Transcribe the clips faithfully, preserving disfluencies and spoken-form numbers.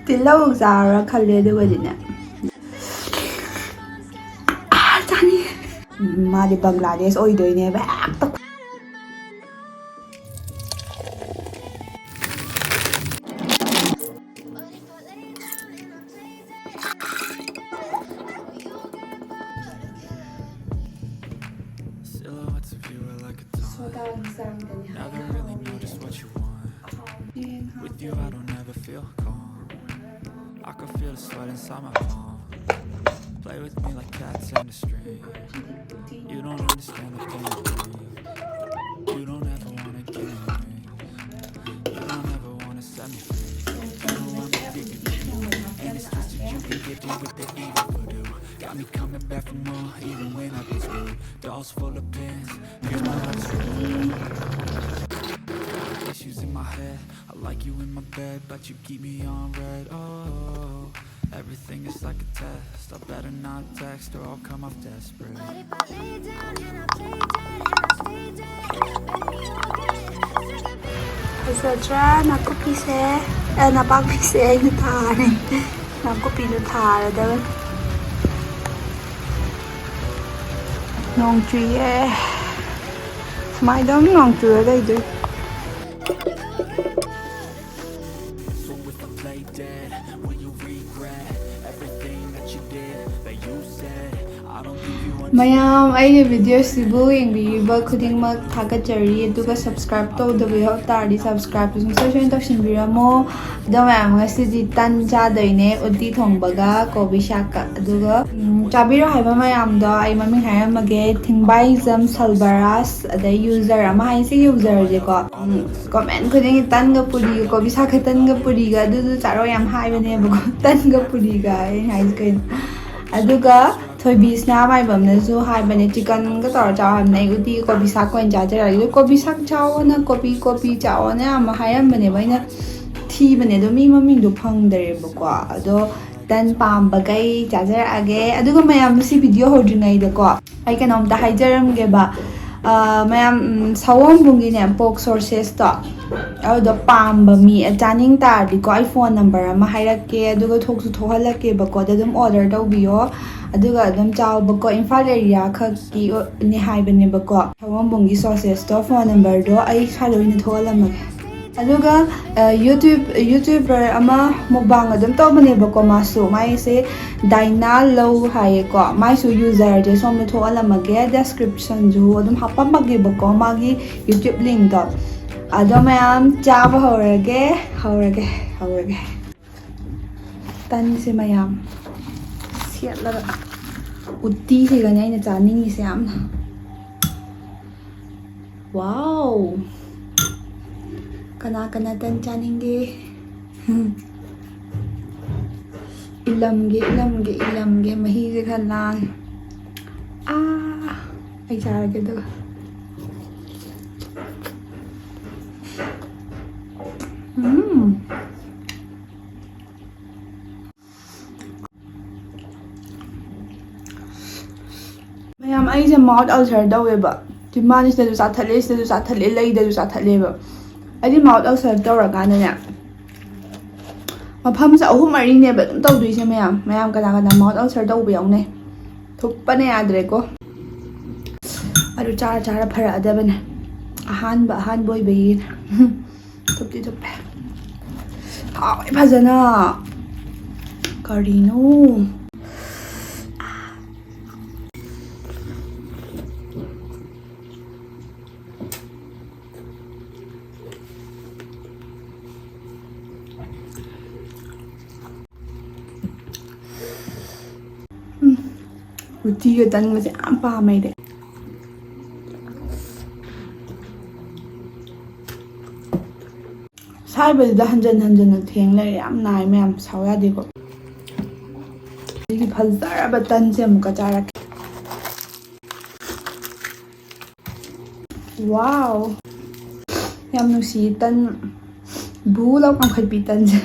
ꯇꯤꯜꯍꯧ ꯆꯥꯕ꯭ꯔꯥ ꯈꯜꯂꯦ, ꯑꯗꯨꯒꯗꯤꯅꯦ꯫ ꯑꯥ, ꯆꯥꯅꯤꯡꯉꯦ꯫ ꯃꯥꯗꯤ ꯕꯪꯒ꯭ꯂꯥꯗꯦꯁ ꯑꯣꯏꯗꯣꯏꯅꯦꯕ ꯍꯦꯛꯇ꯫ Silhouettes of you are like a taunt. Never really know just what you want. With you, I don't ever feel calm. I can feel the sweat inside my palm. Play with me like cats and a string. You don't understand the pain of being. You don't ever wanna give me wings. You don't ever wanna set me free. You know I'm addicted to you. And it's twisted, you can get me with the evil voodoo. Got me coming back for more, even when I was rude. Dolls full of pins, here's my last. Issues in my head. I like you in my bed, but you keep me on red. Oh, everything is like a test. I better not text or I'll come off desperate. What if I lay down and I play dead and I stay dead? Baby, you get sick of being ꯐꯖꯗ꯭ꯔꯥ? ꯅꯥꯀꯨꯞꯄꯤꯁꯦ, ꯑꯦ, ꯅꯄꯥꯛꯄꯤꯁꯦ ꯑꯩꯅ ꯊꯥꯔꯦ꯫ ꯅꯥꯀꯨꯞꯄꯤꯗꯣ ꯊꯥꯔꯗꯕꯅꯤ꯫ ꯅꯣꯡ ꯆꯨꯏꯌꯦ꯫ ꯁꯨꯃꯥꯏꯅ ꯑꯗꯨꯝ ꯅꯣꯡ ꯆꯨꯔ ꯂꯩꯗꯣꯏ꯫ So if I play dead, will you regret everything that you did, that you said? I don't think you understand. ꯃꯌꯥꯝ, ꯑꯩꯒꯤ videoꯁꯤꯕꯨ ꯌꯦꯡꯕꯤꯔꯤꯕ ꯈꯨꯗꯤꯡꯃꯛ ꯊꯥꯒꯠꯆꯔꯤ, ꯑꯗꯨꯒ subscribe ꯇꯧꯗꯕ ꯌꯥꯎ ꯇꯥꯔꯗꯤ subscribeꯇꯨ ꯁꯨꯡꯁꯣꯏ ꯁꯣꯏꯗꯅ ꯇꯧꯁꯤꯟꯕꯤꯔꯝꯃꯣ꯫ ꯑꯗꯣ ꯃꯌꯥꯝ, ꯉꯁꯤꯗꯤ ꯇꯟ ꯆꯥꯗꯣꯏꯅꯦ, ꯎꯇꯤ ꯊꯣꯡꯕꯒ ꯀꯣꯕꯤ ꯁꯥꯛꯀ꯫ ꯑꯗꯨꯒ, ꯎꯝ, ꯆꯥꯕꯤꯔꯣ ꯍꯥꯏꯕ ꯃꯌꯥꯝꯗꯣ ꯑꯩ ꯃꯃꯤꯡ ꯍꯥꯏꯔꯝꯃꯒꯦ: ꯊꯤꯡꯕꯥꯏꯖꯝ ꯁꯜꯕꯔꯥꯖ, ꯑꯗꯩ user ꯑꯃ ꯍꯥꯏꯁꯤ userꯁꯦꯀꯣ꯫ ꯎꯝ, comment ꯈꯨꯗꯤꯡꯒꯤ ꯇꯟꯒ ꯄꯨꯔꯤꯒ, ꯀꯣꯕꯤ ꯁꯥꯛꯀ ꯇꯟꯒ ꯄꯨꯔꯤꯒ, ꯑꯗꯨꯗꯨ ꯆꯥꯔꯣ ꯌꯥꯝ ꯍꯥꯏꯕꯅꯦꯕꯀꯣ꯫ ꯇꯟꯒ ꯄꯨꯔꯤꯒ ꯑꯩꯅ ꯍꯥꯏꯁꯦ ꯀꯩꯅꯣ? ꯑꯗꯨꯒ ꯊꯣꯏꯕꯤꯁꯅꯥ ꯃꯥꯏꯕꯝꯅꯁꯨ ꯍꯥꯏꯕꯅꯦ, chickenꯒ ꯇꯧꯔ ꯆꯥꯎ ꯍꯥꯏꯕꯅꯦ꯫ ꯑꯩ ꯎꯇꯤ ꯀꯣꯕꯤ ꯁꯥꯛ ꯑꯣꯏꯅ ꯆꯥꯖꯔꯒꯦ꯫ ꯀꯣꯕꯤ ꯁꯥꯛ ꯆꯥꯎꯑꯣꯅ, ꯀꯣꯕꯤ, ꯀꯣꯕꯤ ꯆꯥꯎꯑꯣꯅ ꯌꯥꯝ ꯍꯥꯏꯔꯝꯕꯅꯦꯕ꯫ ꯑꯩꯅ ꯊꯤꯕꯅꯦ, ꯑꯗꯣ ꯃꯤ ꯃꯃꯤꯡꯗꯣ ꯐꯪꯗꯔꯦꯕꯀꯣ꯫ ꯑꯗꯣ ꯇꯟ ꯄꯥꯝꯕꯈꯩ ꯆꯥꯖꯔꯛꯑꯒꯦ꯫ ꯑꯗꯨꯒ ꯃꯌꯥꯝ, ꯁꯤ video ꯍꯧꯗ꯭ꯔꯤꯉꯩꯗꯀꯣ ꯑꯩ ꯀꯩꯅꯣꯝꯇ ꯍꯥꯏꯖꯔꯝꯒꯦꯕ꯫ ꯑꯥ, ꯃꯌꯥꯝ, ꯎꯝ, ꯁꯑꯣꯝꯕꯨꯡꯒꯤꯅꯦ, pork sausageꯇꯣ, ꯑꯗꯨꯗꯣ ꯄꯥꯝꯕ ꯃꯤ, ꯑ, ꯆꯥꯅꯤꯡ ꯇꯥꯔꯗꯤꯀꯣ, ꯑꯩ phone number ꯑꯃ ꯍꯥꯏꯔꯛꯀꯦ, ꯑꯗꯨꯒ ꯊꯣꯛꯁꯨ ꯊꯣꯛꯍꯜꯂꯛꯀꯦꯕꯀꯣ, ꯑꯗ ꯑꯗꯨꯝ order ꯇꯧꯕꯤꯌꯣ, ꯑꯗꯨꯒ ꯑꯗꯨꯝ ꯆꯥꯎꯕꯀꯣ꯫ ꯏꯝꯐꯥꯜ area ꯈꯛꯀꯤ ꯑꯣ-, ꯅꯦ ꯍꯥꯏꯕꯅꯦꯕꯀꯣ꯫ ꯁꯑꯣꯝꯕꯨꯡꯒꯤ sausageꯇꯣ, phone numberꯗꯣ ꯑꯩ ꯁ꯭ꯋꯥꯏꯗ ꯑꯣꯏꯅ ꯊꯣꯛꯍꯜꯂꯝꯃꯒꯦ꯫ ꯑꯗꯨꯒ, ꯑ, YouTube, YouTuber ꯑꯃ mukbang ꯑꯗꯨꯝ ꯇꯧꯕꯅꯦꯕꯀꯣ, ꯃꯥꯁꯨ, ꯃꯥꯏꯁꯦ ꯗꯥꯏꯅꯥ ꯂꯧ ꯍꯥꯏꯌꯦꯀꯣ, ꯃꯥꯏꯁꯨ userꯁꯦ ꯁꯣꯝꯗ ꯊꯣꯛꯍꯜꯂꯝꯃꯒꯦ, descriptionꯁꯨ ꯑꯗꯨꯝ ꯍꯥꯞꯄꯝꯃꯒꯦꯕꯀꯣ, ꯃꯥꯒꯤ YouTube linkꯇꯣ꯫ ꯑꯗꯣ ꯃꯌꯥꯝ ꯆꯥꯕ ꯍꯧꯔꯒꯦ, ꯍꯧꯔꯒꯦ, ꯍꯧꯔꯒꯦ꯫ ꯇꯟꯁꯦ ꯃꯌꯥꯝ ꯁꯦꯠꯂꯒ, ꯎꯇꯤꯁꯤꯒꯅꯦ ꯑꯩꯅ ꯆꯥꯅꯤꯡꯉꯤꯁꯦ ꯌꯥꯝꯅ꯫ Wow! ꯀꯅꯥ ꯀꯅꯥ ꯇꯟ ꯆꯥꯅꯤꯡꯒꯦ? ꯏꯜꯂꯝꯒꯦ, ꯏꯜꯂꯝꯒꯦ, ꯏꯜꯂꯝꯒꯦ꯫ ꯃꯍꯤꯁꯦ ꯈꯔ ꯂꯥꯡꯉꯦ꯫ ꯑꯥ, ꯑꯩ ꯆꯥꯔꯒꯦ ꯑꯗꯨꯒ꯫ ꯎꯝ꯫ ꯃꯌꯥꯝ, ꯑꯩꯁꯦ mouth ulcer ꯇꯧꯋꯦꯕ꯫ ꯆꯤꯝꯕꯥꯟꯁꯤꯗꯁꯨ ꯆꯥꯊꯠꯂꯦ, ꯁꯤꯗꯁꯨ ꯆꯥꯊꯠꯂꯦ, ꯂꯩꯗꯁꯨ ꯆꯥꯊꯠꯂꯦꯕ꯫ ꯑꯩꯗꯤ mouth ulcer ꯇꯧꯔꯀꯥꯟꯗꯅꯦ, ꯃꯐꯝꯁꯦ ꯑꯍꯨꯝ ꯃꯔꯤꯅꯦꯕ ꯑꯗꯨꯝ ꯇꯧꯗꯣꯏꯁꯦ ꯃꯌꯥꯝ꯫ ꯃꯌꯥꯝ, ꯀꯅꯥ ꯀꯅꯥ mouth ulcer ꯇꯧꯕ ꯌꯥꯎꯅꯩ? ꯊꯨꯞꯄꯅ ꯌꯥꯗ꯭ꯔꯦꯀꯣ꯫ ꯑꯗꯨ ꯆꯥꯔ ꯆꯥꯔ ꯐꯔꯛꯑꯗꯕꯅꯦ꯫ ꯑꯍꯥꯟꯕ, ꯑꯍꯥꯟꯕ ꯑꯣꯏꯕꯒꯤ꯫ ꯊꯨꯞꯇꯤ ꯊꯨꯞꯄꯦ꯫ ꯍꯥꯎꯋꯦ ꯐꯖꯅ꯫ ꯀꯔꯤꯅꯣ? ꯎꯝ, ꯎꯇꯤꯒ ꯇꯟꯒꯁꯦ ꯌꯥꯝ ꯄꯥꯝꯃꯦ ꯑꯩꯗꯤ꯫ ꯁꯥꯏꯕꯁꯤꯗ ꯍꯟꯖꯟ ꯍꯟꯖꯟꯅ ꯊꯦꯡ ꯂꯩꯔꯦ, ꯌꯥꯝ ꯅꯥꯏ ꯃꯌꯥꯝ, ꯁꯥꯎ ꯌꯥꯗꯦꯀꯣ꯫ ꯑꯩꯒꯤ ꯐꯖꯔꯕ ꯇꯟꯁꯦ ꯑꯃꯨꯛꯀ ꯆꯥꯔꯛꯀꯦ꯫ Wow! ꯌꯥꯝ ꯅꯨꯡꯁꯤꯌꯦ ꯇꯟ, ꯕꯨ ꯂꯥꯎ ꯀꯥꯝꯈꯠꯄꯤ ꯇꯟꯁꯦ꯫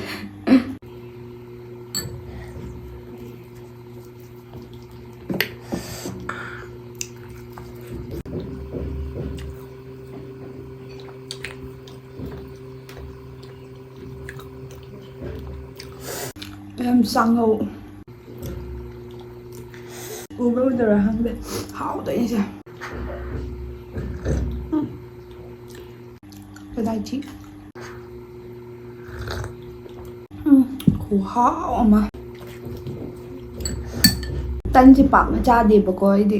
ꯌꯥꯝ ꯆꯥꯡꯉꯧ꯫ ꯎꯕ꯭ꯔꯥ ꯎꯗꯕ꯭ꯔꯥ ꯈꯪꯗꯦ꯫ ꯍꯥꯎꯗꯣꯏꯅꯦꯁꯦ꯫ ꯎꯝ꯫ ꯀꯗꯥꯏ ꯊꯤ? ꯎꯝ, ꯈꯨꯍꯥꯎ ꯑꯃ꯫ ꯇꯟꯁꯦ ꯄꯥꯛꯅ ꯆꯥꯗꯦꯕꯀꯣ ꯑꯩꯗꯤ꯫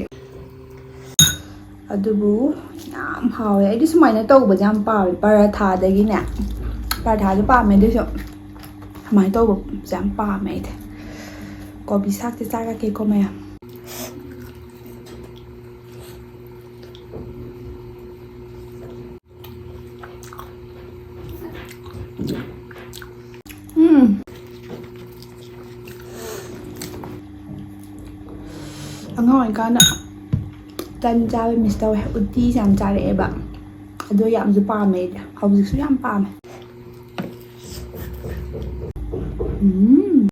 ꯑꯗꯨꯕꯨ ꯌꯥꯝ ꯍꯥꯎꯋꯦ꯫ ꯑꯩꯗꯤ ꯁꯨꯃꯥꯏꯅ ꯇꯧꯕꯁꯦ ꯌꯥꯝ ꯄꯥꯝꯃꯦ꯫ ꯄꯔꯥꯊꯥꯗꯒꯤꯅꯦ, ꯄꯔꯥꯊꯥꯁꯨ ꯄꯥꯝꯃꯦ, ꯑꯗꯨꯏꯁꯨ ꯁꯨꯃꯥꯏꯅ ꯇꯧꯕꯁꯦ ꯌꯥꯝ ꯄꯥꯝꯃꯦ ꯑꯩꯗꯤ꯫ ꯀꯣꯕꯤ ꯁꯥꯛꯁꯦ ꯆꯥꯔꯛꯀꯦꯀꯣ ꯃꯌꯥꯝ꯫ ꯎꯝ꯫ ꯑꯉꯥꯡ ꯑꯣꯏꯔꯤꯀꯥꯟꯗ ꯇꯟ ꯆꯥꯕ ꯃꯤꯁ ꯇꯧꯋꯦ꯫ ꯎꯇꯤꯁꯦ ꯌꯥꯝ ꯆꯥꯔꯛꯑꯦꯕ꯫ ꯑꯗꯣ ꯌꯥꯝꯁꯨ ꯄꯥꯝꯃꯦ ꯑꯩꯗꯤ꯫ ꯍꯧꯖꯤꯛꯁꯨ ꯌꯥꯝ ꯄꯥꯝꯃꯦ꯫ ꯎꯝ꯫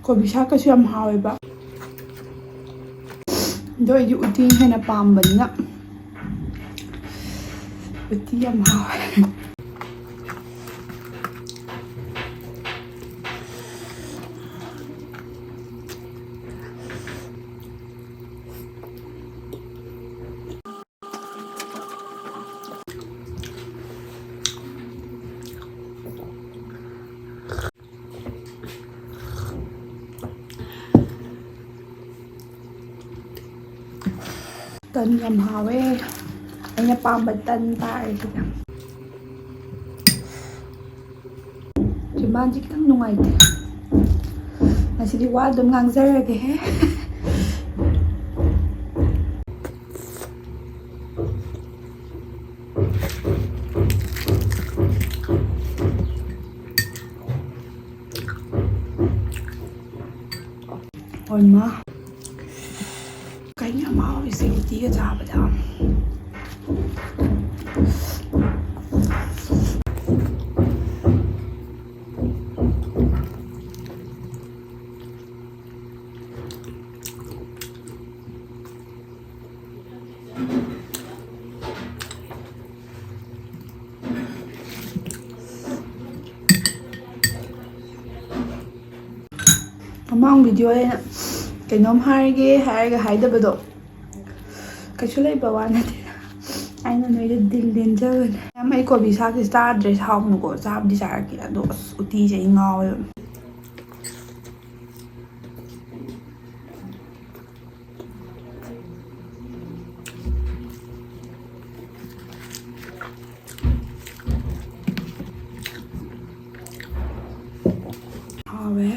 ꯀꯣꯕꯤ ꯁꯥꯛꯀꯁꯨ ꯌꯥꯝ ꯍꯥꯎꯋꯦꯕ꯫ ꯑꯗꯣ ꯑꯩꯗꯤ ꯎꯇꯤ ꯍꯦꯟꯅ ꯄꯥꯝꯕꯅꯤꯅ ꯎꯇꯤ ꯌꯥꯝ ꯍꯥꯎꯋꯦ꯫ ꯇꯟ ꯌꯥꯝ ꯍꯥꯎꯋꯦ꯫ ꯑꯩꯅ ꯄꯥꯝꯕ ꯇꯟ ꯇꯥꯔꯦ ꯁꯤꯗ꯫ ꯆꯤꯝꯕꯥꯟꯁꯤ ꯈꯤꯇꯪ ꯅꯨꯡꯉꯥꯏꯇꯦ꯫ ꯉꯁꯤꯗꯤ ꯋꯥ ꯑꯗꯨꯝ ꯉꯥꯡꯖꯔꯒꯦꯍꯦ꯫ ꯍꯣꯏ ꯃꯥ꯫ ꯀꯩꯅꯣ ꯌꯥꯝ ꯍꯥꯎꯔꯤꯁꯦ ꯎꯇꯤꯒ ꯆꯥꯕꯗ꯫ ꯃꯃꯥꯡ ꯚꯤꯗꯤꯑꯣ ꯑꯩꯅ ꯀꯩꯅꯣꯝ ꯍꯥꯏꯔꯒꯦ ꯍꯥꯏꯔꯒ ꯍꯥꯏꯗꯕꯗꯣ ꯀꯩꯁꯨ ꯂꯩꯕ ꯋꯥ ꯅꯠꯇꯦ꯫ ꯑꯩꯅ ꯅꯣꯏꯗ ꯗꯤꯜ ꯂꯦꯟꯖꯕꯅꯦ꯫ ꯌꯥꯝ, ꯑꯩ ꯀꯣꯕꯤ ꯁꯥꯛꯁꯦ ꯆꯥꯗ꯭ꯔꯦ, ꯁꯥꯎꯅꯨꯀꯣ꯫ ꯆꯥꯕꯗꯤ ꯆꯥꯔꯛꯀꯦ, ꯑꯗꯣ ꯑꯁ, ꯎꯇꯤꯁꯦ ꯑꯩ ꯉꯥꯎꯋꯦꯕ꯫ ꯍꯥꯎꯋꯦ꯫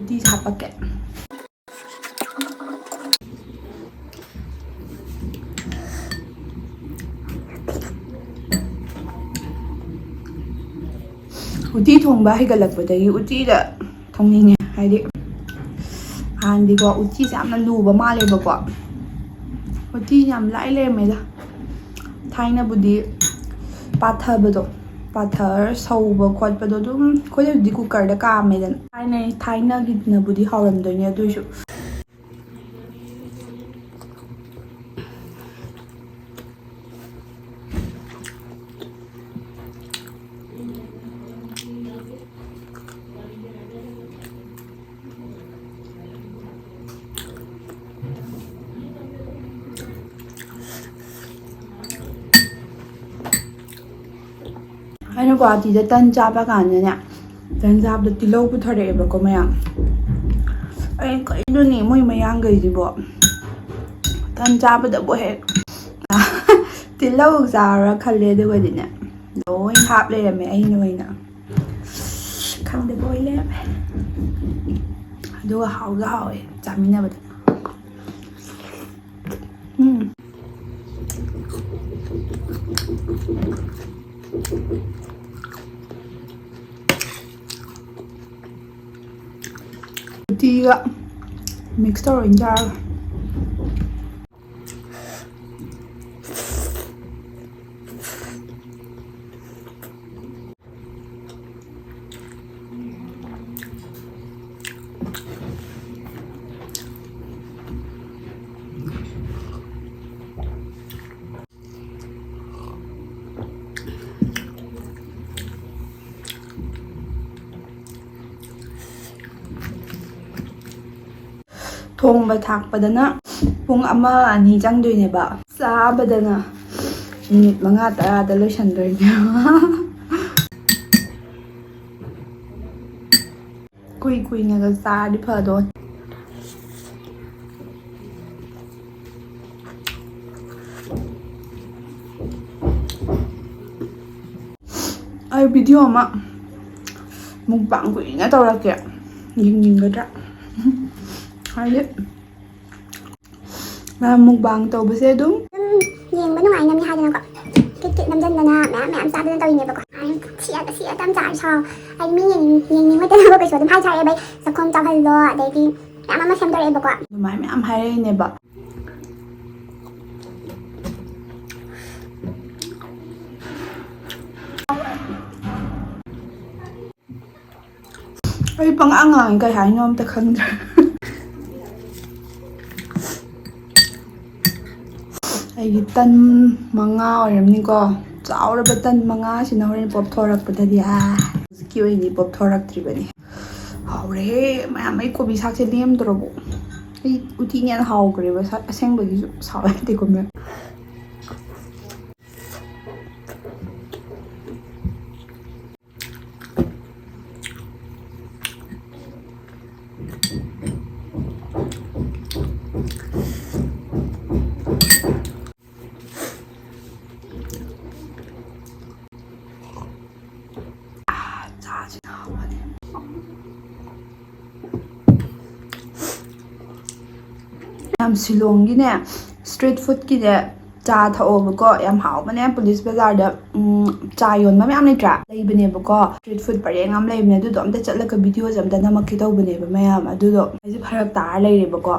ꯎꯇꯤꯁꯦ ꯍꯥꯞꯄꯛꯀꯦ꯫ ꯎꯇꯤ ꯊꯣꯡꯕ ꯍꯩꯒꯠꯂꯛꯄꯗꯒꯤ ꯎꯇꯤꯗ ꯊꯣꯡꯅꯤꯡꯉꯦ꯫ ꯍꯥꯏꯗꯤ ꯍꯥꯟꯅꯗꯤꯀꯣ ꯎꯇꯤꯁꯦ ꯌꯥꯝꯅ ꯂꯨꯕ ꯃꯥꯜꯂꯦꯕꯀꯣ꯫ ꯎꯇꯤ ꯌꯥꯝ ꯂꯥꯏ ꯂꯩꯔꯝꯃꯦꯗ꯫ ꯊꯥꯏꯅꯕꯨꯗꯤ ꯄꯥꯊꯕꯗꯣ, ꯄꯥꯊꯔ ꯁꯧꯕ ꯈꯣꯠꯄꯗꯣ ꯑꯗꯨꯝ ꯑꯩꯈꯣꯏꯅꯕꯨꯗꯤ ꯀꯨꯀꯔꯗ ꯀꯥꯝꯃꯦꯗꯅ꯫ ꯊꯥꯏꯅ, ꯊꯥꯏꯅꯒꯤꯅꯕꯨꯗꯤ ꯍꯥꯎꯔꯝꯗꯣꯏꯅꯦ ꯑꯗꯨꯏꯁꯨ꯫ ꯑꯩꯅ ꯒꯨꯍꯥꯇꯤꯗ ꯇꯟ ꯆꯥꯕ ꯀꯥꯟꯗꯅꯦ, ꯇꯟ ꯆꯥꯕꯗ ꯇꯤꯜꯍꯧ ꯄꯨꯊꯔꯛꯑꯦꯕꯀꯣ ꯃꯌꯥꯝ꯫ ꯑꯩ ꯀꯩꯅꯣꯅꯦ ꯃꯣꯏ ꯃꯌꯥꯡꯈꯩꯁꯤꯕꯣ, ꯇꯟ ꯆꯥꯕꯗꯕꯨ ꯍꯦꯛ ꯇꯤꯜꯍꯧ ꯆꯥꯕ꯭ꯔꯥ ꯈꯜꯂꯦ, ꯑꯗꯨꯒꯗꯤꯅꯦ ꯂꯣꯏ ꯍꯥꯞ ꯂꯩꯔꯝꯃꯦ ꯑꯩꯅ ꯑꯣꯏꯅ꯫ ꯈꯪꯗꯕ ꯑꯣꯏ ꯂꯩꯔꯝꯃꯦ꯫ ꯑꯗꯨꯒ ꯍꯥꯎꯁꯨ ꯍꯥꯎꯋꯦ ꯆꯥꯃꯤꯟꯅꯕꯗ꯫ ꯎꯝ꯫ ꯎꯇꯤꯒ ꯃꯤꯛꯁ ꯇꯧꯔ ꯑꯣꯏꯅ ꯆꯥꯔꯒ꯫ ꯊꯣꯡꯕ ꯊꯥꯛꯄꯗꯅ ꯄꯨꯡ ꯑꯃ ꯑꯅꯤ ꯆꯪꯗꯣꯏꯅꯦꯕ, ꯆꯥꯕꯗꯅ ꯃꯤꯅꯤꯠ ꯃꯉꯥ ꯇꯔꯥꯗ ꯂꯣꯏꯁꯟꯗꯣꯏꯅꯦꯕ꯫ ꯀꯨꯏ ꯀꯨꯏꯅꯒ ꯆꯥꯔꯗꯤ ꯐꯗꯣꯏꯅꯦ꯫ ꯑꯩ ꯚꯤꯗꯤꯑꯣ ꯑꯃ ꯃꯨꯛꯕꯥꯡ ꯀꯨꯏꯅ ꯇꯧꯔꯛꯀꯦ, ꯌꯦꯡꯅꯤꯡꯒꯗ꯭ꯔꯥ? ꯍꯥꯏꯗꯤ ꯃꯨꯛꯕꯥꯡ ꯇꯧꯕꯁꯦ ꯑꯗꯨꯝ ꯌꯦꯡꯕ ꯅꯨꯡꯉꯥꯏꯅꯕꯅꯤ ꯍꯥꯏꯗꯅꯀꯣ, ꯀꯤꯠ ꯀꯤꯠ ꯅꯝꯖꯟꯗꯅ ꯃꯌꯥꯝ ꯃꯌꯥꯝ ꯆꯥꯗꯅ ꯇꯧꯔꯤꯅꯦꯕꯀꯣ꯫ ꯁꯤꯗ ꯁꯤꯗ ꯌꯥꯝ ꯆꯥꯔ ꯁꯥꯎ ꯍꯥꯏꯗꯤ ꯃꯤ ꯌꯦꯡꯅꯤꯡ- ꯌꯦꯡꯅꯤꯡꯉꯣꯏꯗꯅꯕ ꯀꯩꯁꯨ ꯑꯗꯨꯝ ꯍꯥꯏ ꯁꯥꯔꯛꯑꯦꯕ, ꯑꯩ ꯆꯥꯛꯈꯣꯝ ꯆꯥꯎꯍꯜꯂꯣ, ꯑꯗꯩꯗꯤ ꯃꯌꯥꯝ ꯑꯃ ꯁꯦꯝꯗꯣꯔꯛꯑꯦꯕꯀꯣ꯫ ꯑꯗꯨꯃꯥꯏꯅ ꯃꯌꯥꯝ ꯍꯥꯏꯔꯛꯏꯅꯦꯕ꯫ ꯑꯩ ꯄꯪꯉꯥꯡ ꯉꯥꯡꯉꯤ, ꯀꯩ ꯍꯥꯏꯅꯣ ꯑꯝꯇ ꯈꯪꯗ꯭ꯔꯦ꯫ ꯑꯩꯒꯤ ꯇꯟ ꯃꯉꯥ ꯑꯣꯏꯔꯝꯅꯤꯀꯣ꯫ ꯆꯥꯎꯔꯕ ꯇꯟ ꯃꯉꯥꯁꯤꯅ ꯍꯣꯔꯦꯟ ꯄꯣꯞꯊꯣꯔꯛꯄꯗꯗꯤ, ꯑꯥ, ꯍꯧꯖꯤꯛꯀꯤ ꯑꯣꯏꯅꯗꯤ ꯄꯣꯞꯊꯣꯔꯛꯇ꯭ꯔꯤꯕꯅꯤ꯫ ꯍꯥꯎꯔꯦꯍꯦ ꯃꯌꯥꯝ, ꯑꯩ ꯀꯣꯕꯤ ꯁꯥꯛꯁꯦ ꯂꯦꯝꯗ꯭ꯔꯕꯣ? ꯑꯩ ꯎꯇꯤꯅ ꯍꯦꯟꯅ ꯍꯥꯎꯈ꯭ꯔꯦꯕ, ꯁꯥ-, ꯑꯁꯦꯡꯕꯒꯤꯁꯨ ꯁꯥꯎ ꯌꯥꯗꯦꯀꯣ ꯃꯌꯥꯝ꯫ ꯌꯥꯝ ꯁꯤꯂꯣꯡꯒꯤꯅꯦ, street foodꯀꯤꯅꯦ, ꯆꯥ ꯊꯛꯑꯣꯕꯀꯣ, ꯌꯥꯝ ꯍꯥꯎꯕꯅꯦ꯫ ꯄꯨꯂꯤꯁ ꯕꯖꯥꯔꯗ, ꯎꯝ, ꯆꯥ ꯌꯣꯟꯕ ꯃꯌꯥꯝ ꯂꯩꯇ꯭ꯔꯥ, ꯂꯩꯕꯅꯦꯕꯀꯣ꯫ Street food ꯄꯔꯦꯡ ꯑꯃ ꯂꯩꯕꯅꯦ, ꯑꯗꯨꯗꯣ ꯑꯝꯇ ꯆꯠꯂꯒ videoꯁꯦ ꯑꯝꯇ ꯅꯝꯃꯛꯀꯦ ꯇꯧꯕꯅꯦꯕ ꯃꯌꯥꯝ꯫ ꯑꯗꯨꯗꯣ ꯑꯩꯁꯦ ꯐꯔꯛ ꯇꯥꯔ ꯂꯩꯔꯦꯕꯀꯣ꯫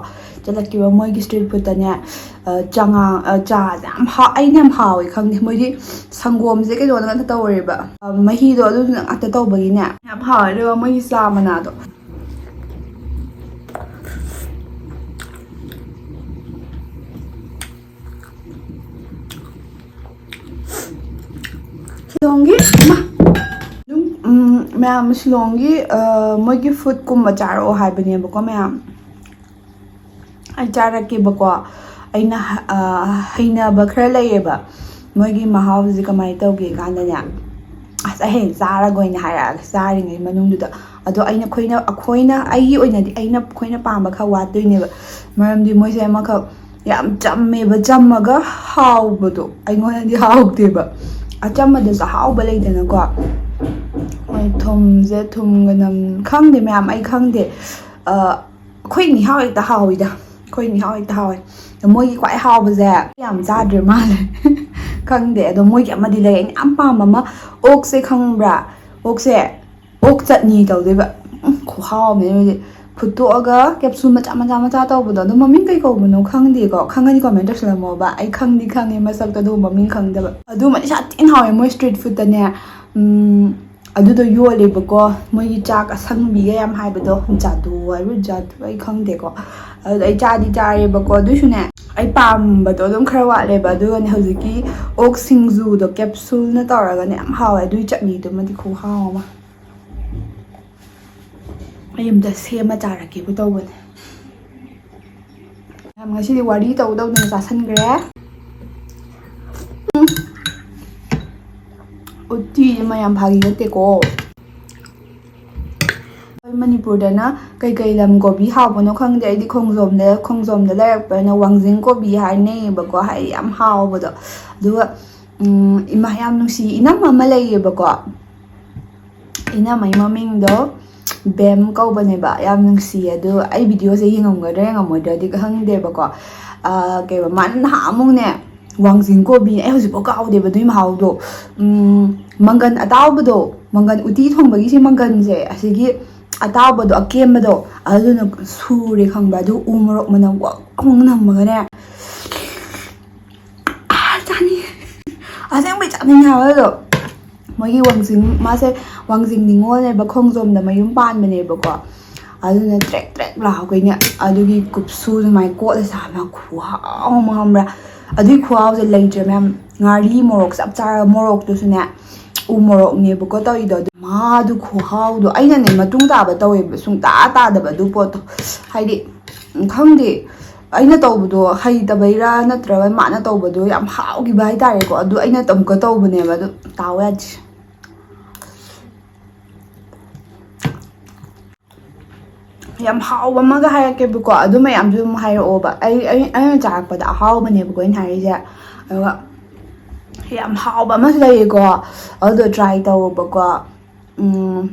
ꯆꯠꯂꯛꯀꯦꯕ꯫ ꯃꯣꯏꯒꯤ street foodꯇꯅꯦ, ꯑ, ꯆꯉꯥꯡ, ꯑ, ꯆꯥꯁꯦ ꯌꯥꯝ ꯍꯥꯎ-, ꯑꯩꯅ ꯌꯥꯝ ꯍꯥꯎꯋꯦ ꯈꯪꯗꯦ꯫ ꯃꯣꯏꯗꯤ ꯁꯪꯒꯣꯝꯁꯦ ꯀꯩꯅꯣꯅ ꯉꯥꯛꯇ ꯇꯧꯔꯦꯕ, ꯑ, ꯃꯍꯤꯗꯣ ꯑꯗꯨꯗꯨꯅ ꯉꯥꯛꯇ ꯇꯧꯕꯒꯤꯅꯦ ꯌꯥꯝ ꯍꯥꯎꯋꯦ꯫ ꯑꯗꯨꯒ ꯃꯣꯏꯒꯤ ꯆꯥ ꯃꯅꯥꯗꯣ꯫ ꯁꯤꯂꯣꯡꯒꯤ, ꯏꯃꯥ! ꯑꯗꯨꯝ, ꯎꯝ, ꯃꯌꯥꯝ ꯁꯤꯂꯣꯡꯒꯤ, ꯑ, ꯃꯣꯏꯒꯤ foodꯀꯨꯝꯕ ꯆꯥꯔꯛꯑꯣ ꯍꯥꯏꯕꯅꯦꯕꯀꯣ ꯃꯌꯥꯝ꯫ ꯑꯩ ꯆꯥꯔꯛꯀꯦꯕꯀꯣ꯫ ꯑꯩꯅ ꯍ- ꯑ, ꯍꯩꯅꯕ ꯈꯔ ꯂꯩꯌꯦꯕ꯫ ꯃꯣꯏꯒꯤ ꯃꯍꯥꯎꯁꯦ ꯀꯃꯥꯏꯅ ꯇꯧꯒꯦ ꯀꯥꯟꯗꯅꯦ, ꯑꯁ, ꯑꯩ ꯍꯌꯦꯡ ꯆꯥꯔꯒ ꯑꯣꯏꯅ ꯍꯥꯏꯔꯛꯑꯒꯦ, ꯆꯥꯔꯤꯉꯩ ꯃꯅꯨꯡꯗꯨꯗ꯫ ꯑꯗꯣ ꯑꯩꯅ, ꯑꯩꯈꯣꯏꯅ ꯑꯩꯈꯣꯏꯅ ꯑꯩꯒꯤ ꯑꯣꯏꯅꯗꯤ ꯑꯩꯅ ꯑꯩꯈꯣꯏꯅ ꯄꯥꯝꯕ ꯈꯔ ꯋꯥꯠꯇꯣꯏꯅꯦꯕ꯫ ꯃꯔꯝꯗꯤ ꯃꯣꯏꯁꯦ ꯑꯃꯈꯛ ꯌꯥꯝ ꯆꯝꯃꯦꯕ, ꯆꯝꯃꯒ ꯍꯥꯎꯕꯗꯣ ꯑꯩꯉꯣꯟꯗꯗꯤ ꯍꯥꯎꯗꯦꯕ꯫ ꯑꯆꯝꯕꯗꯁꯨ ꯑꯍꯥꯎꯕ ꯂꯩꯗꯅꯀꯣ꯫ ꯍꯣꯏ, ꯊꯨꯝꯁꯦ, ꯊꯨꯝꯒ ꯅꯝ ꯈꯪꯗꯦ ꯃꯌꯥꯝ, ꯑꯩ ꯈꯪꯗꯦ꯫ ꯑ, ꯑꯩꯈꯣꯏ ꯅꯤꯍꯥ ꯍꯦꯛꯇ ꯍꯥꯎꯋꯤꯗ꯫ ꯑꯩꯈꯣꯏ ꯅꯤꯍꯥ ꯍꯦꯛꯇ ꯍꯥꯎꯋꯦ꯫ ꯑꯗꯣ ꯃꯣꯏꯒꯤ ꯈ꯭ꯋꯥꯏ ꯍꯥꯎꯕꯁꯦ ꯌꯥꯝ ꯆꯥꯗ꯭ꯔꯦ ꯃꯥꯜꯂꯦ꯫ ꯈꯪꯗꯦ꯫ ꯑꯗꯣ ꯃꯣꯏꯒꯤ ꯑꯃꯗꯤ ꯂꯩ ꯑꯩꯅ ꯌꯥꯝ ꯄꯥꯝꯕ ꯑꯃ, ꯑꯣꯛꯁꯦ ꯈꯪꯕ꯭ꯔꯥ? ꯑꯣꯛꯁꯦ, ꯑꯣꯛ ꯆꯠꯅꯤ ꯇꯧꯗꯣꯏꯕ꯫ ꯎꯝ, ꯈꯨꯍꯥꯎ ꯑꯃꯅꯦ ꯃꯣꯏꯗꯤ꯫ ꯐꯨꯠꯇꯣꯛꯑꯒ ꯀꯦꯞꯁꯨꯜ ꯃꯆꯥ ꯃꯆꯥ ꯃꯆꯥ ꯇꯧꯕꯗꯣ, ꯑꯗꯣ ꯃꯃꯤꯡ ꯀꯩ ꯀꯧꯕꯅꯣ ꯈꯪꯗꯦꯀꯣ꯫ ꯈꯪꯉꯗꯤ ꯀꯣꯃꯦꯟ ꯇꯧꯁꯜꯂꯝꯃꯣꯕ꯫ ꯑꯩ ꯈꯪꯗꯤ ꯈꯪꯉꯦ ꯃꯁꯛꯇꯣ, ꯑꯗꯨꯒ ꯃꯃꯤꯡ ꯈꯪꯗꯕ꯫ ꯑꯗꯨꯃꯗꯤ ꯁꯥꯊꯤꯅ ꯍꯥꯎꯋꯦ ꯃꯣꯏ ꯁ꯭ꯇ꯭ꯔꯤꯠ ꯐꯨꯗꯇꯅꯦ꯫ ꯎꯝ, ꯑꯗꯨꯗꯣ ꯌꯣꯜꯂꯦꯕꯀꯣ꯫ ꯃꯣꯏꯒꯤ ꯆꯥꯛ ꯑꯁꯪꯕꯤꯒ ꯌꯥꯝ ꯍꯥꯏꯕꯗꯣ, ꯖꯥꯗꯨ ꯍꯥꯏꯕ꯭ꯔꯥ, ꯖꯥꯗꯨ, ꯑꯩ ꯈꯪꯗꯦꯀꯣ꯫ ꯑꯗꯨꯗ ꯑꯩ ꯆꯥꯗꯤ ꯆꯥꯔꯦꯕꯀꯣ꯫ ꯑꯗꯨꯏꯁꯨꯅꯦ, ꯑꯩ ꯄꯥꯝꯕꯗꯣ ꯑꯗꯨꯝ ꯈꯔ ꯋꯥꯠꯂꯦꯕ꯫ ꯑꯗꯨꯒꯅꯦ, ꯍꯧꯖꯤꯛꯀꯤ ꯑꯣꯛ ꯁꯤꯡꯖꯨꯗꯣ ꯀꯦꯞꯁꯨꯜꯅ ꯇꯧꯔꯒꯅꯦ ꯌꯥꯝ ꯍꯥꯎꯋꯦ꯫ ꯑꯗꯨꯏ ꯆꯠꯅꯤꯗꯨꯃꯗꯤ ꯈꯨꯍꯥꯎ ꯑꯃ꯫ ꯑꯩ ꯑꯝꯇ ꯁꯦꯝꯃ ꯆꯥꯔꯛꯀꯦꯕꯨ ꯇꯧꯕꯅꯦ꯫ ꯌꯥꯝ, ꯉꯁꯤꯗꯤ ꯋꯥꯔꯤ ꯇꯧ ꯇꯧꯗꯅ ꯆꯥꯁꯟꯈ꯭ꯔꯦ꯫ ꯎꯝ꯫ ꯎꯇꯤꯁꯦ ꯃꯌꯥꯝ ꯐꯥꯒꯤ ꯅꯠꯇꯦꯀꯣ꯫ ꯑꯩꯈꯣꯏ ꯃꯅꯤꯄꯨꯔꯗꯅ ꯀꯩꯀꯩ ꯂꯝ ꯀꯣꯕꯤ ꯍꯥꯎꯕꯅꯣ ꯈꯪꯗꯦ꯫ ꯑꯩꯗꯤ ꯈꯣꯡꯖꯣꯝꯗ, ꯈꯣꯡꯖꯣꯝꯗ ꯂꯩꯔꯛꯄꯅꯤꯅ ꯋꯥꯡꯖꯤꯡ ꯀꯣꯕꯤ ꯍꯥꯏꯅꯩꯌꯦꯕꯀꯣ, ꯍꯥꯏꯗꯤ ꯌꯥꯝ ꯍꯥꯎꯕꯗꯣ꯫ ꯑꯗꯨꯒ, ꯎꯝ, ꯏꯃꯥ, ꯌꯥꯝ ꯅꯨꯡꯁꯤ, ꯏꯅꯝꯃ ꯑꯃ ꯂꯩꯌꯦꯕꯀꯣ꯫ ꯏꯅꯝꯃꯩ ꯃꯃꯤꯡꯗꯣ ꯕꯦꯝ ꯀꯧꯕꯅꯦꯕ꯫ ꯌꯥꯝ ꯅꯨꯡꯁꯤꯌꯦ꯫ ꯑꯗꯣ ꯑꯩ ꯚꯤꯗꯤꯑꯣꯁꯦ ꯌꯦꯡꯉꯝꯒꯗ꯭ꯔꯥ ꯌꯦꯡꯉꯝꯃꯣꯏꯗ꯭ꯔꯗꯤ ꯈꯪꯗꯦꯕꯀꯣ꯫ ꯑꯥ, ꯀꯩꯕ, ꯃꯥꯅ ꯅꯍꯥꯟ ꯑꯃꯨꯛꯅꯦ, ꯋꯥꯡꯖꯤꯡ ꯀꯣꯕꯤ, ꯑꯩ ꯍꯧꯖꯤꯛꯐꯥꯎ ꯀꯥꯎꯗꯦꯕ ꯑꯗꯨꯒꯤ ꯃꯍꯥꯎꯗꯣ꯫ ꯎꯝ, ꯃꯪꯒꯟ ꯑꯇꯥꯎꯕꯗꯣ, ꯃꯪꯒꯟ ꯎꯇꯤ ꯊꯣꯡꯕꯒꯤꯁꯦ, ꯃꯪꯒꯟꯁꯦ, ꯑꯁꯤꯒꯤ ꯑꯇꯥꯎꯕꯗꯣ, ꯑꯀꯦꯝꯕꯗꯣ, ꯑꯗꯨꯅ ꯁꯨꯔꯦ ꯈꯪꯕ꯭ꯔꯥ? ꯑꯗꯨ ꯎ ꯃꯣꯔꯣꯛ ꯃꯅꯝ ꯋꯥ ꯑꯃꯨꯛ ꯅꯝꯃꯒꯅꯦ꯫ ꯑꯥ, ꯆꯥꯅꯤꯡꯉꯦ꯫ ꯑꯁꯦꯡꯕꯩ ꯆꯥꯅꯤꯡꯉꯦ ꯍꯥꯏꯕ ꯑꯗꯣ꯫ ꯃꯣꯏꯒꯤ ꯋꯥꯡꯖꯤꯡ, ꯃꯥꯁꯦ ꯋꯥꯡꯖꯤꯡ ꯅꯤꯉꯣꯜꯅꯦꯕ, ꯈꯣꯡꯖꯣꯝꯗ ꯃꯌꯨꯝ ꯄꯥꯟꯕꯅꯦꯕꯀꯣ꯫ ꯑꯗꯨꯅ ꯇ꯭ꯔꯦꯛ ꯇ꯭ꯔꯦꯛ ꯂꯥꯎꯈꯩꯅꯦ꯫ ꯑꯗꯨꯒꯤ ꯀꯨꯞꯁꯨ ꯑꯗꯨꯃꯥꯏꯅ ꯀꯣꯠꯂ ꯆꯥꯕ ꯈꯨꯍꯥꯎ ꯑꯃ, ꯈꯪꯕ꯭ꯔꯥ? ꯑꯗꯨꯒꯤ ꯈꯨꯍꯥꯎꯁꯦ ꯂꯩꯇ꯭ꯔꯦ ꯃꯌꯥꯝ꯫ ꯉꯥꯔꯤ ꯃꯣꯔꯣꯛ ꯆꯞ ꯆꯥꯔꯒ, ꯃꯣꯔꯣꯛꯇꯨꯁꯨꯅꯦ ꯎ ꯃꯣꯔꯣꯛꯅꯦꯕꯀꯣ ꯇꯧꯔꯤꯗꯣ꯫ ꯑꯗꯨ ꯃꯥꯗꯨ ꯈꯨꯍꯥꯎꯗꯣ ꯑꯩꯅꯅꯦ ꯃꯇꯨꯡ ꯇꯥꯕ ꯇꯧꯋꯦꯕ, ꯁꯨꯡꯇꯥ ꯇꯥꯗꯕ ꯑꯗꯨ ꯄꯣꯠꯇꯣ꯫ ꯍꯥꯏꯗꯤ, ꯎꯝ, ꯈꯪꯗꯦ꯫ ꯑꯩꯅ ꯇꯧꯕꯗꯣ ꯍꯩꯇꯕꯩꯔꯥ ꯅꯠꯇ꯭ꯔꯒ ꯃꯥꯅ ꯇꯧꯕꯗꯣ ꯌꯥꯝ ꯍꯥꯎꯈꯤꯕ ꯍꯥꯏꯇꯥꯔꯦꯀꯣ꯫ ꯑꯗꯨ ꯑꯩꯅ ꯑꯃꯨꯛꯀ ꯇꯧꯕꯅꯦꯕ, ꯑꯗꯨ ꯇꯥꯎ ꯌꯥꯗꯦ꯫ ꯌꯥꯝ ꯍꯥꯎꯕ ꯑꯃꯒ ꯍꯥꯏꯔꯛꯀꯦꯕꯀꯣ, ꯑꯗꯨ ꯃꯌꯥꯝꯁꯨ ꯑꯗꯨꯝ ꯍꯥꯏꯔꯛꯑꯣꯕ꯫ ꯑꯩ ꯑꯩ ꯑꯩꯅ ꯆꯥꯔꯛꯄꯗ ꯑꯍꯥꯎꯕꯅꯦꯕꯀꯣ ꯑꯩꯅ ꯍꯥꯏꯔꯤꯁꯦ꯫ ꯑꯗꯨꯒ ꯌꯥꯝ ꯍꯥꯎꯕ ꯑꯃꯁꯨ ꯂꯩꯌꯦꯀꯣ, ꯑꯗꯨꯗꯣ ꯇ꯭ꯔꯥꯏ ꯇꯧꯑꯣꯕꯀꯣ꯫ ꯎꯝ,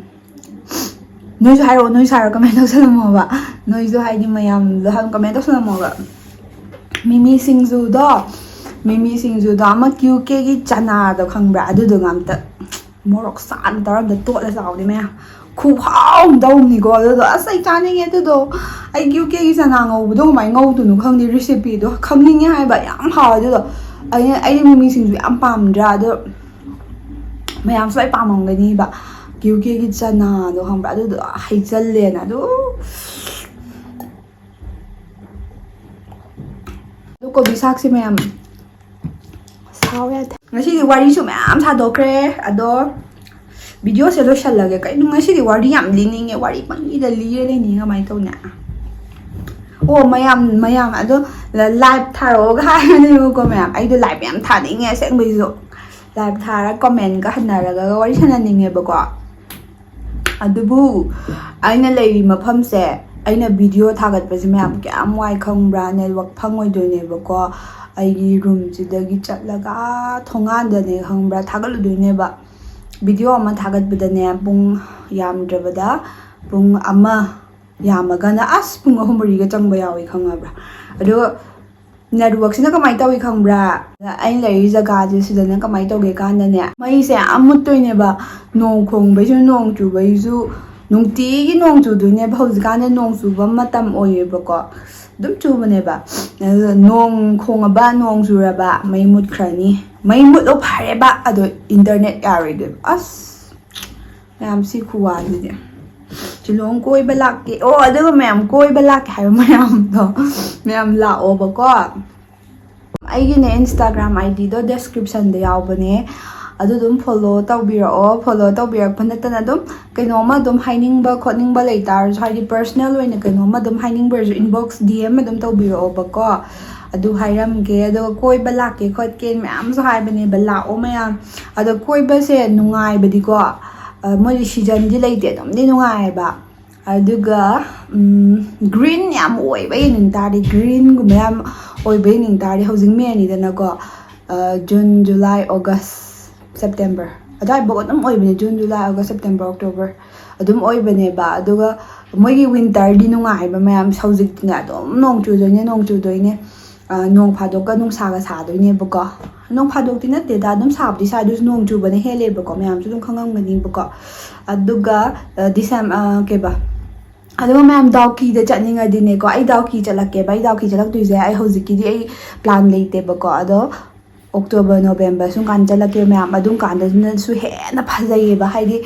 ꯅꯣꯏꯁꯨ ꯍꯥꯏꯔꯛꯑꯣ, ꯅꯣꯏꯁꯨ ꯍꯥꯏꯔꯛꯑꯣ, ꯀꯃꯦꯟ ꯇꯧꯁꯜꯂꯝꯃꯣꯕ꯫ ꯅꯣꯏꯁꯨ ꯍꯥꯏꯗꯤ ꯃꯌꯥꯝꯗꯣ ꯍꯪ ꯀꯃꯦꯟ ꯇꯧꯁꯜꯂꯝꯃꯣꯕ꯫ ꯃꯤꯃꯤ ꯁꯤꯡꯖꯨꯗꯣ, ꯃꯤꯃꯤ ꯁꯤꯡꯖꯨꯗꯣ ꯑꯃ ꯀ꯭ꯌꯨ ꯀꯦꯒꯤ ꯆꯅꯥꯗꯣ ꯈꯪꯕ꯭ꯔꯥ? ꯑꯗꯨꯗꯨꯒ ꯑꯝꯇ ꯃꯣꯔꯣꯛ ꯁꯥꯅ ꯇꯧꯔ ꯑꯝꯇ ꯇꯣꯠꯂ ꯆꯥꯎꯅꯦ ꯃꯌꯥꯝ꯫ ꯈꯨꯍꯥꯎ ꯑꯃ ꯇꯧꯕꯅꯤꯀꯣ ꯑꯗꯨꯗꯣ꯫ ꯑꯁ, ꯑꯩ ꯆꯥꯅꯤꯡꯉꯦ ꯑꯗꯨꯗꯣ꯫ ꯑꯩ ꯀ꯭ꯌꯨ ꯀꯦꯒꯤ ꯆꯅꯥ ꯉꯧꯕꯗꯣ ꯀꯃꯥꯏꯅ ꯉꯧꯗꯣꯏꯅꯣ ꯈꯪꯗꯦ, ꯔꯤꯁꯤꯄꯤꯗꯣ ꯈꯪꯅꯤꯡꯉꯦ ꯍꯥꯏꯕ꯫ ꯌꯥꯝ ꯍꯥꯎꯋꯦ ꯑꯗꯨꯗꯣ꯫ ꯑꯩ ꯑꯩꯗꯤ ꯃꯤꯃꯤ ꯁꯤꯡꯖꯨ ꯌꯥꯝ ꯄꯥꯝꯗ꯭ꯔꯥ? ꯑꯗꯣ ꯃꯌꯥꯝꯁꯨ ꯂꯣꯏ ꯄꯥꯝꯃꯝꯒꯅꯤꯕ꯫ ꯀ꯭ꯌꯨ ꯀꯦꯒꯤ ꯆꯅꯥꯗꯣ ꯈꯪꯕ꯭ꯔꯥ? ꯑꯗꯨꯗꯣ ꯍꯩꯖꯜꯂꯦꯅ ꯑꯗꯨ ꯑꯗꯨ ꯀꯣꯕꯤ ꯁꯥꯛꯁꯦ ꯃꯌꯥꯝ ꯁꯥꯎ ꯌꯥꯗꯦ꯫ ꯉꯁꯤꯗꯤ ꯋꯥꯔꯤꯁꯨ ꯃꯌꯥꯝ ꯁꯥꯗꯣꯛꯈ꯭ꯔꯦ, ꯑꯗꯣ ꯚꯤꯗꯤꯑꯣꯁꯦ ꯂꯣꯏꯁꯜꯂꯒꯦ꯫ ꯀꯩꯅꯣ, ꯉꯁꯤꯗꯤ ꯋꯥꯔꯤ ꯌꯥꯝ ꯂꯤꯅꯤꯡꯉꯦ, ꯋꯥꯔꯤ ꯄꯪꯂꯤꯗ ꯂꯤꯔ ꯂꯩꯅꯤꯡꯉꯦ꯫ ꯀꯃꯥꯏꯅ ꯇꯧꯅꯤ? ꯑꯣ, ꯃꯌꯥꯝ ꯃꯌꯥꯝ ꯑꯗꯣ ꯂꯥꯏꯚ ꯊꯥꯔꯛꯑꯣꯒ ꯍꯥꯏꯕꯅꯦꯕꯀꯣ ꯃꯌꯥꯝ꯫ ꯑꯩꯗꯣ ꯂꯥꯏꯚ ꯌꯥꯝ ꯊꯥꯅꯤꯡꯉꯦ ꯑꯁꯦꯡꯕꯩꯁꯨ꯫ ꯂꯥꯏꯚ ꯊꯥꯔ ꯀꯣꯃꯦꯟꯒ ꯍꯟꯅꯔꯒ ꯋꯥꯔꯤ ꯁꯥꯟꯅꯅꯤꯡꯉꯦꯕꯀꯣ꯫ ꯑꯗꯨꯕꯨ ꯑꯩꯅ ꯂꯩꯔꯤ ꯃꯐꯝꯁꯦ, ꯑꯩꯅ ꯚꯤꯗꯤꯑꯣ ꯊꯥꯒꯠꯄꯁꯦ ꯃꯌꯥꯝ ꯀꯌꯥꯝ ꯋꯥꯏ ꯈꯪꯕ꯭ꯔꯥ? ꯅꯦꯠꯋꯥꯛ ꯐꯪꯉꯣꯏꯗꯣꯏꯅꯦꯕꯀꯣ꯫ ꯑꯩꯒꯤ ꯔꯨꯝꯁꯤꯗꯒꯤ ꯆꯠꯂꯒ ꯑꯥ ꯊꯣꯡꯒꯥꯟꯗꯅꯦ ꯈꯪꯕ꯭ꯔꯥ, ꯊꯥꯒꯠꯂꯨꯗꯣꯏꯅꯦꯕ꯫ ꯚꯤꯗꯤꯑꯣ ꯑꯃ ꯊꯥꯒꯠꯄꯗꯅꯦ ꯄꯨꯡ ꯌꯥꯝꯗ꯭ꯔꯕꯗ ꯄꯨꯡ ꯑꯃ, ꯌꯥꯝꯃꯒꯅ ꯑꯁ ꯄꯨꯡ ꯑꯍꯨꯝ ꯃꯔꯤꯒ ꯆꯪꯕ ꯌꯥꯎꯏ ꯈꯪꯉꯕ꯭ꯔꯥ? ꯑꯗꯣ ꯅꯦꯠꯋꯥꯛꯁꯤꯅ ꯀꯃꯥꯏꯅ ꯇꯧꯏ ꯈꯪꯕ꯭ꯔꯥ? ꯑꯩꯅ ꯂꯩꯔꯤ ꯖꯒꯥꯁꯦ ꯁꯤꯗꯅ ꯀꯃꯥꯏꯅ ꯇꯧꯒꯦ ꯀꯥꯟꯗꯅꯦ, ꯃꯩꯁꯦ ꯌꯥꯝ ꯃꯨꯠꯇꯣꯏꯅꯦꯕ꯫ ꯅꯣꯡ ꯈꯣꯡꯕꯩꯁꯨ, ꯅꯣꯡ ꯆꯨꯕꯩꯁꯨ, ꯅꯨꯡꯇꯤꯒꯤ ꯅꯣꯡ ꯆꯨꯗꯣꯏꯅꯦꯕ꯫ ꯍꯧꯖꯤꯛꯀꯥꯟꯗꯤ ꯅꯣꯡ ꯆꯨꯕ ꯃꯇꯝ ꯑꯣꯏꯌꯦꯕꯀꯣ, ꯑꯗꯨꯝ ꯆꯨꯕꯅꯦꯕ꯫ ꯑꯗꯨꯗ ꯅꯣꯡ ꯈꯣꯡꯉꯕ, ꯅꯣꯡ ꯆꯨꯔꯕ ꯃꯩ ꯃꯨꯠꯈ꯭ꯔꯅꯤ꯫ ꯃꯩ ꯃꯨꯠꯂꯣ ꯐꯔꯦꯕ, ꯑꯗꯣ ꯏꯟꯇꯔꯅꯦꯠ ꯌꯥꯔꯣꯏꯗꯣꯏꯕ꯫ ꯑꯁ, ꯃꯌꯥꯝ ꯁꯤ ꯈꯨꯋꯥꯁꯤꯗꯤ꯫ ꯁꯤꯂꯣꯡ ꯀꯣꯏꯕ ꯂꯥꯛꯀꯦ꯫ ꯑꯣ, ꯑꯗꯨꯒ ꯃꯌꯥꯝ ꯀꯣꯏꯕ ꯂꯥꯛꯀꯦ ꯍꯥꯏꯕ ꯃꯌꯥꯝꯗꯣ, ꯃꯌꯥꯝ ꯂꯥꯛꯑꯣꯕꯀꯣ꯫ ꯑꯩꯒꯤꯅꯦ Instagram ID ꯗꯣ description ꯗ ꯌꯥꯎꯕꯅꯦ꯫ ꯑꯗꯨ ꯑꯗꯨꯝ ꯐꯣꯂꯣ ꯇꯧꯕꯤꯔꯛꯑꯣ꯫ ꯐꯣꯂꯣ ꯇꯧꯕꯤꯔꯛꯄ ꯅꯠꯇꯅ ꯑꯗꯨꯝ ꯀꯩꯅꯣꯝꯃ ꯑꯗꯨꯝ ꯍꯥꯏꯅꯤꯡꯕ ꯈꯣꯠꯅꯤꯡꯕ ꯂꯩꯇꯥꯔꯁꯨ, ꯍꯥꯏꯗꯤ ꯄꯔꯁꯅꯦꯜ ꯑꯣꯏꯅ ꯀꯩꯅꯣꯝꯃ ꯑꯗꯨꯝ ꯍꯥꯏꯅꯤꯡꯕ ꯑꯣꯏꯔꯁꯨ, ꯏꯟꯕꯣꯛꯁ ꯗꯤ ꯑꯦꯝ ꯑꯗꯨꯝ ꯇꯧꯕꯤꯔꯛꯑꯣꯕꯀꯣ꯫ ꯑꯗꯨ ꯍꯥꯏꯔꯝꯒꯦ꯫ ꯑꯗꯨꯒ ꯀꯣꯏꯕ ꯂꯥꯛꯀꯦ ꯈꯣꯠꯀꯦ ꯃꯌꯥꯝꯁꯨ ꯍꯥꯏꯕꯅꯦꯕ, ꯂꯥꯛꯑꯣ ꯃꯌꯥꯝ꯫ ꯑꯗꯣ ꯀꯣꯏꯕꯁꯦ ꯅꯨꯡꯉꯥꯏꯕꯗꯤꯀꯣ, ꯑ, ꯃꯣꯏꯗꯤ ꯁꯤꯖꯟꯗꯤ ꯂꯩꯇꯦ, ꯑꯗꯨꯝꯗꯤ ꯅꯨꯡꯉꯥꯏꯌꯦꯕ꯫ ꯑꯗꯨꯒ ꯒ꯭ꯔꯤꯟ ꯌꯥꯝ ꯑꯣꯏꯕ ꯌꯦꯡꯅꯤꯡ ꯇꯥꯔꯗꯤ, ꯒ꯭ꯔꯤꯟꯒꯨꯝꯕ ꯌꯥꯝ ꯑꯣꯏꯕ ꯌꯦꯡꯅꯤꯡ ꯇꯥꯔꯗꯤ, ꯍꯧꯖꯤꯛ ꯃꯦꯅꯤꯗꯅꯀꯣ, ꯖꯨꯟ, ꯖꯨꯂꯥꯏ, ꯑꯣꯒꯁ, ꯁꯦꯞꯇꯦꯝꯕꯔ ꯑꯗꯨꯋꯥꯏꯐꯥꯎ ꯑꯗꯨꯝ ꯑꯣꯏꯕꯅꯦ꯫ June, July, August, September, October ꯑꯗꯨꯝ ꯑꯣꯏꯕꯅꯦꯕ꯫ ꯑꯗꯨꯒ ꯃꯣꯏꯒꯤ ꯋꯤꯟꯇꯔꯗꯤ ꯅꯨꯡꯉꯥꯏꯕ ꯃꯌꯥꯝ꯫ ꯍꯧꯖꯤꯛꯇꯤꯅꯦ ꯑꯗꯨꯝ ꯅꯣꯡ ꯆꯨꯗꯣꯏꯅꯦ, ꯅꯣꯡ ꯆꯨꯗꯣꯏꯅꯦ꯫ ꯑ, ꯅꯣꯡ ꯐꯥꯗꯣꯛꯀ ꯅꯨꯡꯁꯥꯒ ꯁꯥꯗꯣꯏꯅꯦꯕꯀꯣ꯫ ꯅꯣꯡ ꯐꯥꯗꯣꯛꯇꯤ ꯅꯠꯇꯦꯗ, ꯑꯗꯨꯝ ꯁꯥꯕꯨꯗꯤ ꯁꯥꯏ, ꯑꯗꯨꯁꯨ ꯅꯣꯡ ꯆꯨꯕꯅ ꯍꯦꯜꯂꯦꯕꯀꯣ, ꯃꯌꯥꯝꯁꯨ ꯑꯗꯨꯝ ꯈꯪꯉꯝꯒꯅꯤꯕꯀꯣ꯫ ꯑꯗꯨꯒ, ꯑ, ꯗꯤꯁꯦꯝ-, ꯑ, ꯀꯩꯕ? ꯑꯗꯨꯒ ꯃꯌꯥꯝ ꯗꯥꯎꯀꯤꯗ ꯆꯠꯅꯤꯡꯉꯗꯤꯅꯦꯀꯣ, ꯑꯩ ꯗꯥꯎꯀꯤ ꯆꯠꯂꯛꯀꯦꯕ꯫ ꯑꯩ ꯗꯥꯎꯀꯤ ꯆꯠꯂꯛꯇꯣꯏꯁꯦ, ꯑꯩ ꯍꯧꯖꯤꯛꯀꯤꯗꯤ ꯑꯩ ꯄ꯭ꯂꯥꯟ ꯂꯩꯇꯦꯕꯀꯣ꯫ ꯑꯗꯣ ꯑꯣꯛꯇꯣꯕꯔ, ꯅꯣꯕꯦꯝꯕꯔ ꯁꯨꯝ ꯀꯥꯟ ꯆꯠꯂꯛꯀꯦ ꯃꯌꯥꯝ꯫ ꯑꯗꯨꯝ ꯀꯥꯟꯗꯅꯁꯨ ꯍꯦꯟꯅ ꯐꯖꯩꯌꯦꯕ, ꯍꯥꯏꯗꯤ,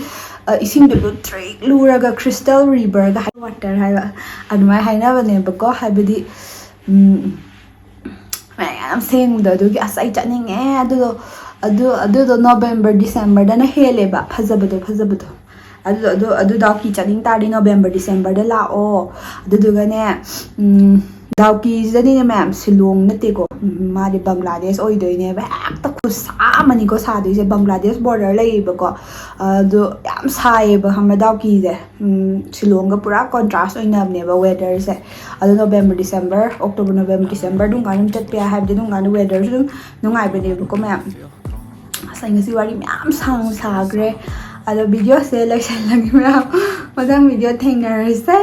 ꯑ, ꯏꯁꯤꯡꯗꯨ ꯂꯨꯇ꯭ꯔꯤꯛ ꯂꯨꯔꯒ crystal riverꯒ ꯍꯥꯏ, water ꯍꯥꯏꯕ ꯑꯗꯨꯃꯥꯏꯅ ꯍꯥꯏꯅꯕꯅꯦꯕꯀꯣ꯫ ꯍꯥꯏꯕꯗꯤ, ꯎꯝ, ꯃꯌꯥꯝ ꯁꯦꯡꯕꯗꯣ꯫ ꯑꯗꯨꯒꯤ ꯑꯁ ꯑꯩ ꯆꯠꯅꯤꯡꯉꯦ꯫ ꯑꯗꯨꯗꯣ, ꯑꯗꯨ, ꯑꯗꯨꯗꯣ ꯅꯣꯕꯦꯝꯕꯔ, ꯗꯤꯁꯦꯝꯕꯔꯗꯅ ꯍꯦꯜꯂꯦꯕ ꯐꯖꯕꯗꯣ, ꯐꯖꯕꯗꯣ꯫ ꯑꯗꯨꯗꯣ, ꯑꯗꯨ, ꯑꯗꯨ ꯗꯥꯎꯀꯤ ꯆꯠꯅꯤꯡ ꯇꯥꯔꯗꯤ ꯅꯣꯕꯦꯝꯕꯔ, ꯗꯤꯁꯦꯝꯕꯔꯗ ꯂꯥꯛꯑꯣ꯫ ꯑꯗꯨꯗꯨꯒꯅꯦ, ꯎꯝ, ꯗꯥꯎꯀꯤꯁꯤꯗꯗꯤꯅꯦ ꯃꯌꯥꯝ, ꯁꯤꯂꯣꯡ ꯅꯠꯇꯦꯀꯣ, ꯎꯝ, ꯃꯥꯗꯤ ꯕꯪꯒ꯭ꯂꯥꯗꯦꯁ ꯑꯣꯏꯗꯣꯏꯅꯦꯕ꯫ ꯍꯦꯛꯇ ꯈꯨꯠꯁꯥ ꯑꯃꯅꯤꯀꯣ ꯁꯥꯗꯣꯏꯁꯦ꯫ ꯕꯪꯒ꯭ꯂꯥꯗꯦꯁ border ꯂꯩꯌꯦꯕꯀꯣ꯫ ꯑꯗꯣ ꯌꯥꯝ ꯁꯥꯏꯌꯦꯕ, ꯈꯪꯕ꯭ꯔꯥ, ꯗꯥꯎꯀꯤꯁꯦ꯫ ꯎꯝ, ꯁꯤꯂꯣꯡꯒ ꯄꯨꯔꯥ contrast ꯑꯣꯏꯅꯕꯅꯦꯕ weatherꯁꯦ꯫ ꯑꯗꯣ November, December, October, November, December ꯑꯗꯨꯝ ꯀꯥꯟꯗ ꯑꯗꯨꯝ ꯆꯠꯄ ꯌꯥꯏ, ꯍꯥꯏꯕꯗꯤ ꯑꯗꯨꯝ ꯀꯥꯟꯗ weatherꯁꯨ ꯑꯗꯨꯝ ꯅꯨꯡꯉꯥꯏꯕꯅꯦꯕꯀꯣ ꯃꯌꯥꯝ꯫ ꯑꯁ, ꯑꯩ ꯉꯁꯤ ꯋꯥꯔꯤ ꯃꯌꯥꯝ ꯁꯥꯡꯅ ꯁꯥꯈ꯭ꯔꯦ꯫ ꯑꯗꯣ videoꯁꯦ ꯂꯣꯏꯁꯤꯜꯂꯒꯦ ꯃꯌꯥꯝ꯫ ꯃꯊꯪ video ꯊꯦꯡꯅꯔꯁꯦ꯫